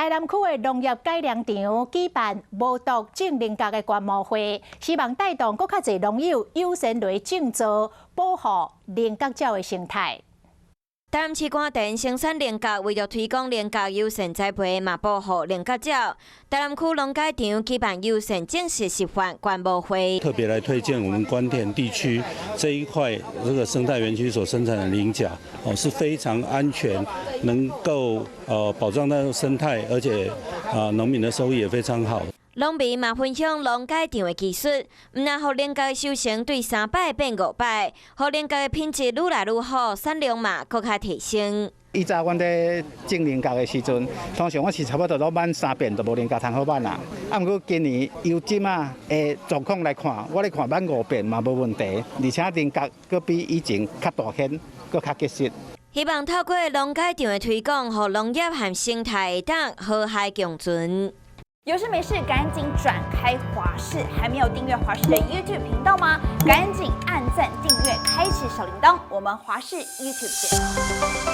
台南區的農業改良場舉辦無毒種菱角的觀摩會，希望帶動閣較濟農友優先來種植，保護菱角鳥的生態。台南市官田生產菱角，為著推廣菱角友善栽培，嘛保護菱角鳥。台南區農改場舉辦友善種植示範觀摩會，特別來推薦我們官田地區這一塊這個生態園區所生產的菱角，哦是非常安全，能夠保障到生態，而且啊農民的收益也非常好。農民嘛分享農改場的技術，毋但予菱角的收成對三擺變五擺，予菱角的品質愈來愈好，產量嘛閣較提升。以前阮咧種菱角的時陣，通常我是差不多攏挽三遍就無菱角通好挽啦。啊，毋過今年油針仔的狀況來看，我咧看挽五遍嘛無問題，而且菱角閣比以前較大顆，閣較結實。希望透過農改場的推廣，予農業和生態會當和諧共存。有事沒事趕緊轉開華視，還沒有訂閱華視的 YouTube 頻道嗎？趕緊按讚訂閱，開啟小鈴鐺。我們華視 YouTube 見。